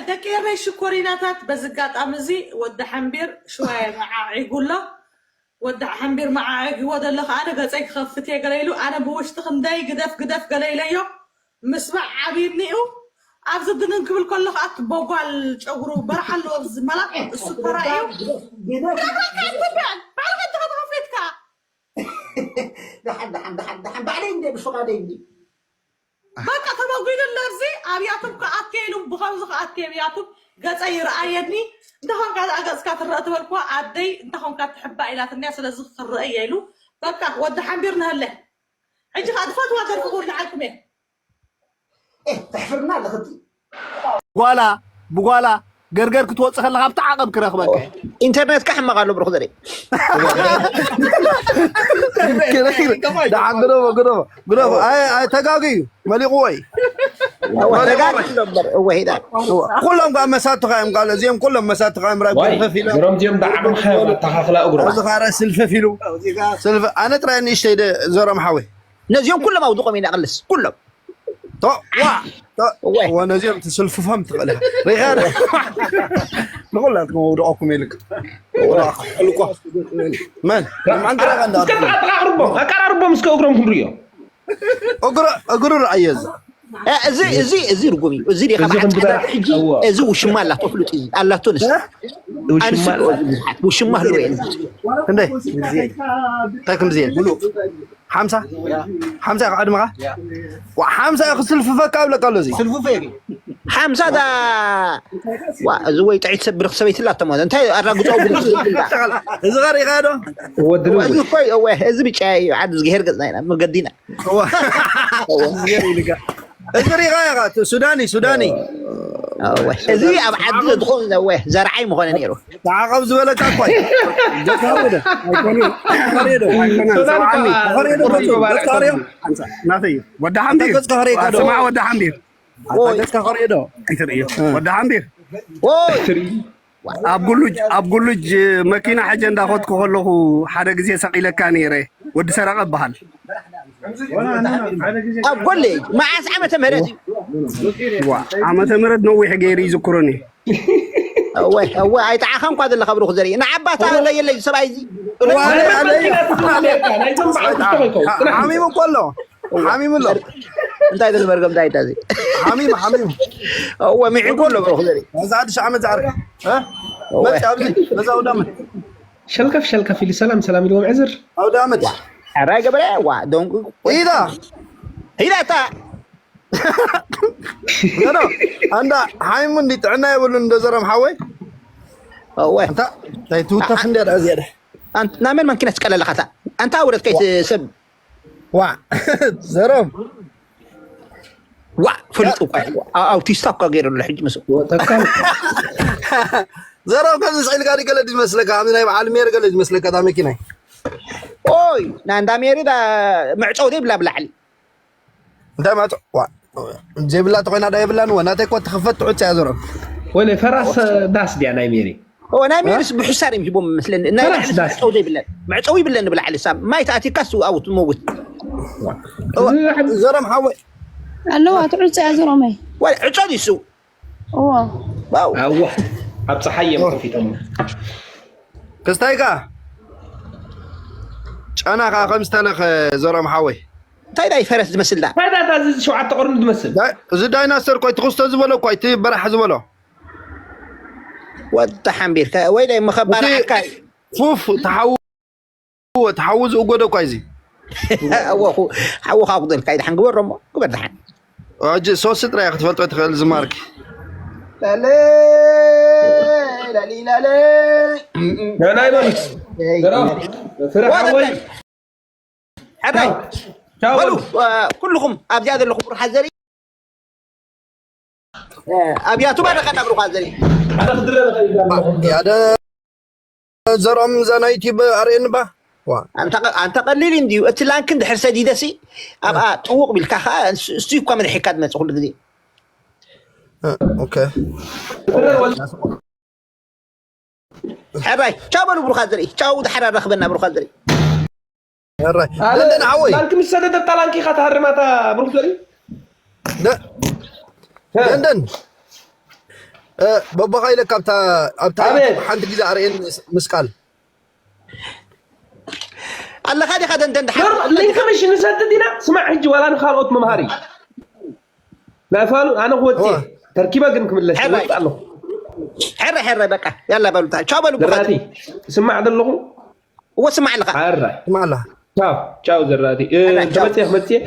ደቂ ኤረይ ሽኮሪናታት፣ በዚ ኣጋጣሚ እዚ ወዲ ሓምቢር ሽዋየ መዓዒጉ ኣሎ። ወዲ ሓምቢር መዓዒግዎ ዘሎ ከኣ ኣነ ገጸይ ክኸፍት እየ ገለ ኢሉ፣ ኣነ ብውሽጢ ክንደይ ግደፍ ግደፍ ገለ ኢለዮ። ምስማዕ ዓብይኒ እዩ። ኣብዚ ድንን ክብል ከሎ ከኣ እቲ ቦጓል ጨጉሩ በርሓ ኣለዎ ኣብዚ መላጥ እሱ ተራ እዩ። ባዕልኻ እንተ ከተኸፍት ከኣ ደሓን ደሓን ደሓን ደሓን ባዕለይ እንደ ብፍቓደይ እንዲ በቃ ተመጒዱ ኣሎ። ኣብዚ ኣብያቶም ክኣትየ ኢሉ ብኸምዚ ክኣትየ ኣብያቶም ገጸይ ይርኣየኒ። እንተኾንካ እዛ ገጽካ ትረአ ትበልክዋ ኣደይ እንተኾንካ ትሕባእ ኢላትንያ፣ ስለዚ ክረአ እየ ኢሉ በቃ ወዲ ሓምቢር ንህለ። ሕጂ ከኣ ትፈትዋ ደርፊ ክውልዓልኩም እየ። ተሕፍርና ኣለኽቲ ጓላ ብጓላ ገርገር ክትወፅእ ከለካ ኣብቲ ዓቐብ ክረክበካ እየ። ኢንተርኔትካ ሕማቕ ኣሎ ብሩክ ዘርኢ ደሓን ግደፎ ግደፎ ግደፎ። ኣይ ኣይ ተጋግዩ መሊቕዎ እዩ። ተጋግዩ ነበር እወ ሄዳ ኩሎም ከዓ መሳትኻ እዮም። ቃል እዚኦም ኩሎም መሳትኻ እዮም። ራብ ዋይ ገርፈፍ ኢሎም ገሮም እዚኦም ብዓቕምኻ እዮም ኣተኻኽላ እግሮም። እዚ ኻረ ስልፍፍ ኢሉ ስልፍ ኣነ ጥራይ ንእሽተይ ደ- ዘሮም ሓወይ ነዚኦም ኩሎም ኣውድቖም ኢና ቅልስ ኩሎም ቶ ዋ ቶ እወ። ወ ነዚኦም ትስልፍፎም ትኽእል ኢኻ። ሪኻ ዶ? ንኹላትኩም ኣውድቐኩም ኢልክ። ወላ ክሕልኳ መን ንማን ገረኻ እንዳ እስከ ኣቀራርቦም ኣቀራርቦም እስከ እግሮም ክንሪኦ። እግሩ እግሩ ረኣየ እዚ እ፣ እዚ እዚ እዚ ርጉም እዩ። እዚ ዲኻ እዚ በዓል ክንዲ ጻዕዳ በራሕ ሕጂ እዎ። እዚ ውሽማ ኣላቶ ፍሉጥ እዩ ኣላቶ ንስ ውሽማ ኣንስ ኣላ። ውሽማ ህልወ የለን። ክንደይ እንታይ ክምዚ ሙሉእ ሓምሳ ሓምሳ ካብ ዕድመኻ ዋ ሓምሳ ክስልፍፈካ ኣብለካ ኣሎ እዚ ስልፉፈ እዩ ሓምሳ ዳ ዋ እዚ ወይ ጥዒት ሰብ ብርኽ ሰበይቲ ላቶ ማለት እንታይ ኣራግጾ ብርኽ ሰበይቲ ላ እዚ ኸሪእኻ ዶ ወዲ እዚ ልውጥ እኮ እወ እዚ ብጫ እዩ ዓዲ ዝገሄር ገጽና ኢና መገዲና እዋ እዚ ሪኻ ኢኻ ሱዳኒ ሱዳኒ እወ እዚ ኣብ ዓዲ ዝኸውን እወ ዘርዓይ ምኾነ ነይሩ ተዓቐብ ዝበለካ እኳ እዩ። ደስ ሃቡ ዶ? ኣይኮነን። ተኸሪዮ ዶ? ኣይኮነን። ሰብዓኒ። ተኸሪዮ ዶ? ተኸሪዮ ዶ? ናተይ እዩ። ወዲ ሓምቢር። ገጽ ከኸሪካ ዶ? ስማዕ ወዲ ሓምቢር። ኣታ ገጽ ከኸሪዮ ዶ? ኣይትርእዮ። ወዲ ሓምቢር። ኦይ ኣብ ጉሉጅ ኣብ ጉሉጅ መኪና ሕጀ እንዳኸድኩ ከለኹ ሓደ ግዜ ሰቒለካ ነይረ። ወዲ ሰረቐ እበሃል። ኣብ ኮሌጅ መዓስ ዓመተ ምህረት እዩ ዋ ዓመተ ምህረት ነዊሕ ገይሩ ይዝክሮኒ። እወ እወ ኣይጠዓኻን እኳ ዘለካ ብሩክ ዘርኢ ንዓባታ ለየለይ ሰብኣይ እዚ ሓሚሙ እኮ ኣሎ ሓሚሙ ኣሎ እንታይ ዘሎ መርገም እንታይ እንታይ ሓሚሙ ሓሚሙ እወ ሚዒጉ ኣሎ ብሩክ ዘርኢ ነዛ ሓድሽ ዓመት ዝዓርካ መፂ ኣብዚ ነዛ ውዳመት ሸልከፍ ሸልከፍ ኢሉ ሰላም ሰላም ኢልዎም ዕዝር ኣውዳመት ሕራይ ገበረ ዋ ደንጉ ኢዳ ሂዳታ ገዶ ኣንዳ ሓይሙ እንዲ ጥዕና የብሉን እንደ ዘረም ሓወይ እወ እንታ እንታይ ትውተፍ እንደ ዳ ዝያደ ኣንት- ናብ መን መንኪና ትቀለለኻታ ኣንታ ውረድ ከይት ሰብ ዋ ዘረም ዋ ፈሊጡ እኳ እዩ። ኣ- ኣውቲስታ እኳ ገይሩ ኣሎ ሕጂ ምስ ዘረም ከምዚ ስዒልካ ዲ ገለ ዝመስለካ ከምዚ ናይ በዓል ሜር ገለ ዝመስለካ እታ መኪና እዩ ኦይ ናንዳ ሜሪ ዳ መዕፀው ዘይብላ ብላዕሊ እንታይ ማለት ዋ ጀብላ ተኮይና ዳ የብላን ወ ናተይ ኮ ትኽፈት ትዑት እያ ዘረም ወለ ፈራስ ዳስ ድያ ናይ ሜሪ ኦ ናይ ሜሪስ ብሕሳር እዮም ሂቦም መስለኒ ናይ ፈራስ ላዕሊ ዳስ። መዕፀው ዘይብለን መዕፀው ይብለን ብላዕሊ ሳብ ማይ ተኣቲካስ ትውኣው ትመውት ዘረም ሓወይ ኣለዋ ትዑፀ እያ ዘሮመይ ወላ ዕፆ ዲሱ እዎ ዋው ኣዋ ኣብ ፀሓይ እዮም ከፊቶም ክስታይ ከ ጨና ከ ከም ዝተለኸ ዘረም ሓወይ እንታይ ናይ ፈረስ ዝመስል ዳ ታይዳታ እዚ ሸውዓተ ቅርኒ ዝመስል ዳይ- እዚ ዳይናስተር ኮይ ትኽስቶ ዝበሎ ኮይ እቲ በራሕ ዝበሎ ወዲ ሓምቢርካ ወይ ናይ መኸባርዓካ እቲ ፉፍ ተሓው ተሓው ዝእጎዶ እኳ እዚ ሓወኹ ሓወኻ ክደልካ ይድሓን ግበሮ እሞ ግበር ድሓን ሕጂ ሶስት ጥራይ ክትፈልጦ ትኽእል ዝማርክ ላለ ላሊ ላለ ናይ በሉት ዘረባ ፍረ ሓወይ ሕራይ ቻው በሉ እ፣ ኩልኹም ኣብዚኣ ዘለኹም ብሩሓት ዘርኢ እ፣ ኣብያቱ ባደኻ ናብ ብሩኻት ዘርኢ ሓደ ክድረ ያደ ዘሮም እዛ ናይ ዩቲብ ኣርእየኒ ባ ዋ ኣንተ ቀ- ኣንተ ቀሊል እንድዩ እቲ ላንክ እንድሕር ሰዲደሲ ኣብኣ ጥውቕ ቢልካ ከዓ እሱ እሱ እኳ መድሒካ ዝመፅእ ኩሉ ግዜ ኦኬ ሕራይ ቻው በሉ ብሩኻት ዘርኢ ቻው ድሓር ኣራኽበና ብሩኻት ዘርኢ ሕራይ ደንደን ሓወይ ላንክ ምስ ሰደደታ ላንክ ኢኻ ትሃርማታ ብሩክ ዘርኢ ደ- ደንደን በቦኻ ኢለካ ኣብታ ኣብታ ኣቤት። ሓንቲ ግዜ ኣርእየኒ ምስ- ምስ ቃል ኣለኻ ዲኻ ደንደን ድሓር ኖርማል ሊንክ ምሽ ንሰድድ ኢና። ስማዕ ሕጂ ዋላ ንኻልኦት መምሃሪ ናይ ፋሉ ኣነ ክወፅእ እዋ። ተርኪበ ግን ክምለስ ሕራይ። ወፅ ኣለኹ። ሕረ ሕረ በቃ ያላ በሉታ ቻው በሉ ዘራቲ ስማዕ ዘለኹ እዎ ስማዕ ኣለኻ ሓራይ ስማዕ ኣላ ቻው ቻው ዘራቲ እ፣ ሕራይ፣ ቻው። ተመፅእ መፅእ